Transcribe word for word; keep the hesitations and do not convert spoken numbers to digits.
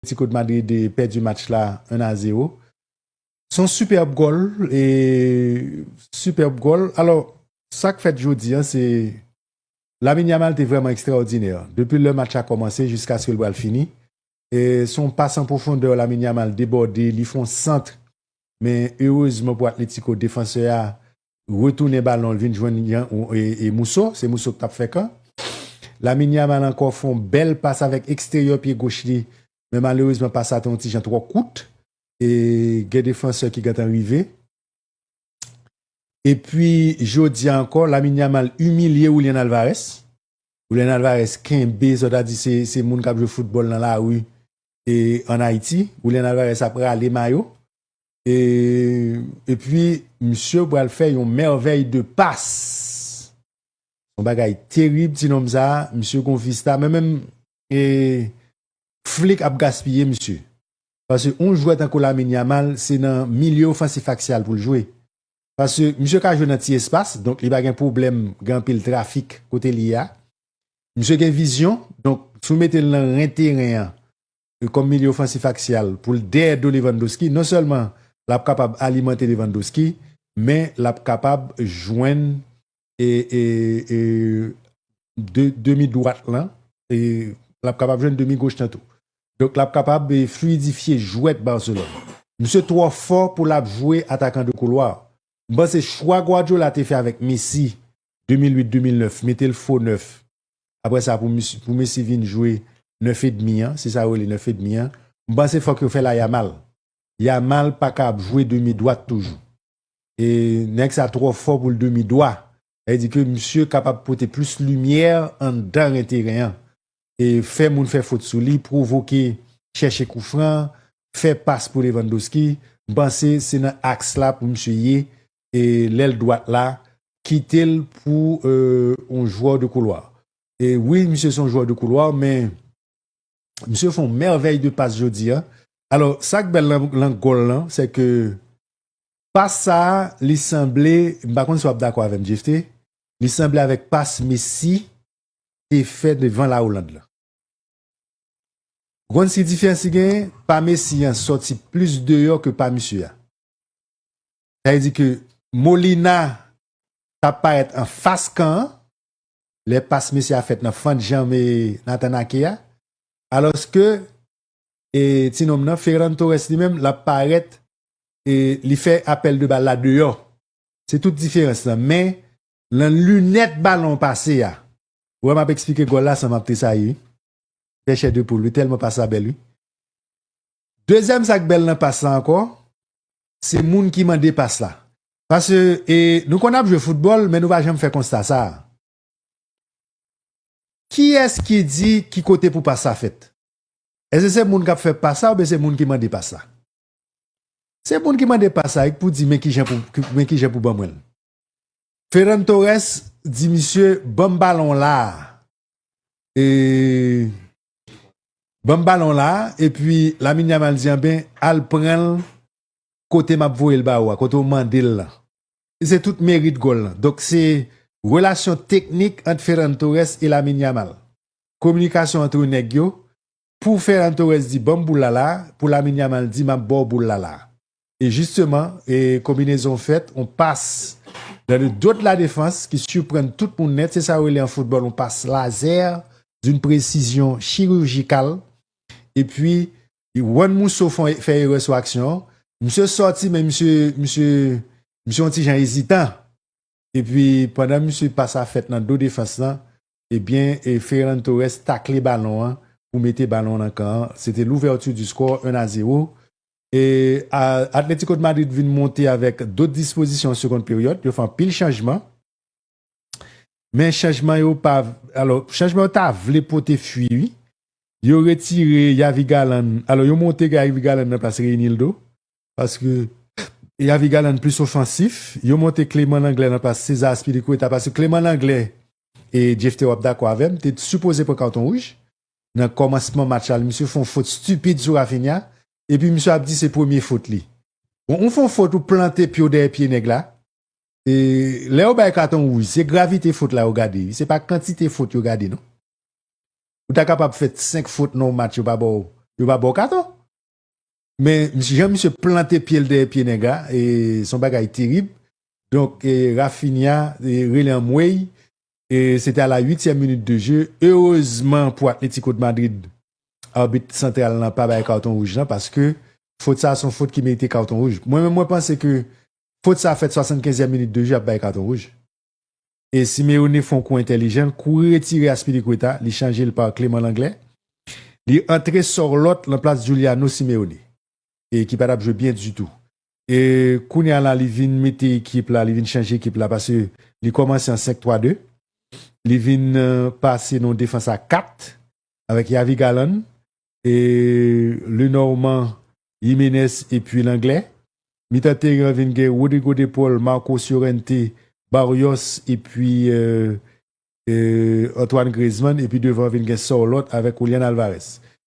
Atletico de Madrid pèdi match la en a zewo. Se yon sipèb gòl, e sipèb gòl. Alò, sa k fèt jodi a, se Lamine Yamal te vrèman ekstraòdinè. Depi lè match la kòmanse jiskaske l pral fini, e se yon pas an pwofondè, Lamine Yamal debòde, li fè yon sant. Men erezman pou Atletico, defansè a retounen balon, l vin jwenn e, e Musso, se Musso ki t ap fè kan. Lamine Yamal ankò fè yon bèl pas avèk eksteryè pye goch li, men malerezman pas sa te yon ti jan twò kout. E gen defansè ki gentan rive. Epi jodi a ankò, Lamine Yamal imilye Julian Alvarez. Julian Alvarez kenbe, sa ta di se, se moun k ap jwe foutbòl nan lari e ann Ayiti. Julian Alvarez ap rale mayo. E, epi, misye pral fè yon mèvèy de pas. Yon bagay terib, ti nonm sa, misye gon vista, men menm e, Flick ap gaspiye misye. Paske yon jwè tankou Lamine Yamal, se nan milye ofansif aksyal pou l jwe. Paske misye ka jwe nan ti espas, donk li pa gen pwoblèm, gen anpil trafik kote li ye a. Misye gen vizyon, donk si w mete l nan ren teren an, e, kòm milye ofansif aksyal, pou l dèyè do Lewandowski, non sèlman l ap kapab alimante Lewandowski, men l ap kapab jwenn e, e, e, de, demi dwat lan, e l ap kapab jwenn demi goch lan tou. Donk, l ap kapab, e, fluidifye jwèt Barcelone. Misye twò fò pou l ap jwe atakan de koulwa. M panse chwa Guardiola te fè avèk Messi de mil uit de mil nèf, mete l fo nèf. Apre sa, pou Messi, pou Messi vin jwe nèf edmi an, se sa yo rele nèf edmi an. M panse fòk yo fè l a Yamal. Yamal pa ka ap jwe demi dwat toujou. E nèg sa twò fò pou l demi dwa. Sa vle di ke misye kapab pote plis limyè anndan ren teren an. E fè moun fè fot sou li, pwovoke, chèche koufran, fè pas pou Lewandowski. M panse se nan aks la pou misye ye, e lèl dwat la, kite l pou, e, yon jwè de koulwa. E wi, misye se yon jwè de koulwa, men misye fè yon mèvèy de pas jodi a. Alò, sa k bèl nan, nan gòl lan, se ke pas sa a, li sanble, m pa konn si w ap dakò avè m, Jephté, li sanble avèk pas Messi te fè devan La Hollande lan. Ou konn si diferans li genyen? Pa Messi an sòti plis deyò ke pa misye a. Sa vle di ke Molina t ap parèt anfas kan an, lè pas Messi a fèt nan fannjanm e Nathan Ake a. Alòske, e, ti nonm nan, Ferran Torres li menm, l ap parèt, e, li fè apèl de bal la deyò. Se tout diferans lan. Men, nan linèt balon pase a, ou wè m ap eksplike gòl la san m ap tresayi, wi. Fè chè de poul, wi, tèlman pas la bèl, wi. Dezyèm sa k bèl nan pas la ankò, se moun ki mande pas la. Paske, e, nou konn ap jwe foutbòl, men nou pa janm fè konsta sa a. Kiyès ki di ki kote pou pas la fèt? Èske se moun k ap fè pas la oubyen se moun ki mande pas la? Se moun ki mande pas la, wi, k pou di men kijan pou, men kijan pou ban mwen l. Ferran Torres di misye, ban m balon la. E, ban m balon la, epi Lamine Yamal di, anben, al pran l kote m ap voye l ba ou a, kote w mande l lan. E se tout merit gòl lan. Donk, se relasyon teknik ant Ferran Torres e Lamine Yamal. Kominikasyon ant nèg yo, pou Ferran Torres di, ban m boul la la, pou Lamine Yamal di, m ap ba w boul la la. E jisteman, e konbinezon fèt, on pas dans le dos de la défense ki siprann tout moun nèt, se sa yo rele an foutbòl, on pas laser d'une précision chirurgicale. Epi, Juan Musso fè, fè erè sou aksyon an. Misye sòti, men misye, misye, misye yon ti jan ezitan. Epi, pandan misye pas la fèt nan do defans lan, ebyen, e Ferran Torres takle balon an pou mete balon an nan kan an. Se te l'ouverture du score, un à zéro. E a, Atlético de Madrid vin monte avèk dòt dispozisyon an segond peryòd. Yo fè anpil chanjman. Men chanjman yo pa, alò, chanjman yo ta vle pote fwi, wi. Yo retire Yavi Galan, alò, yo monte Yavi Galan nan plas Reinildo. Paske Yavi Galan plis ofansif. Yo monte Clément Lenglet nan plas César Azpilicueta. Paske Clément Lenglet, e Jephté, w ap dakò avè m, te sipoze pran katon wouj. Nan kòmansman match la, misye fè yon fot stipid sou Raphinha. Epi misye ap di se premye fot li. Bon, ou fè yon fot, ou plante pye w dèyè pye nèg la. E lè yo bay katon wouj, se gravite fot la yo gade, wi. Se pa kantite fot yo gade, non. Ou ta kapab fè senk fot nan yon match, yo pa ba w yo pa ba w katon. Men jan misye plante pye l dèyè pye nèg la, e se yon bagay terib. Donk, e, Raphinha, e, rele anmwey, e se te a la uityèm minit de jeu. Erezman pou Atlético de Madrid, abit santral lan pa bay katon wouj lan, paske fot sa se yon fot ki merite katon wouj. Mwen menm, mwen panse ke fot sa fèt swasannkenzyèm minit de jeu, ap bay katon wouj. E Simeone fè yon kou entèlijan, l kouri retire Azpilicueta, li chanje l pa Clément Lenglet. Li antre Sorloth lan plas Juliano Simeone, e ki pa t ap jwe byen ditou. E kounye a la, li vin mete ekip la, li vin chanje ekip la, paske li kòmanse an senk twa de. Li vin, euh, pase nan yon defans a kat, avèk Javi Galán, e Lenormand, Jiménez epi Lenglet. Mitan teren an vin gen Rodrigo De Paul, Marcos Llorente, Barrios epi, euh, euh, Antoine Griezmann, epi devan vin gen Sorloth avèk Julian Alvarez.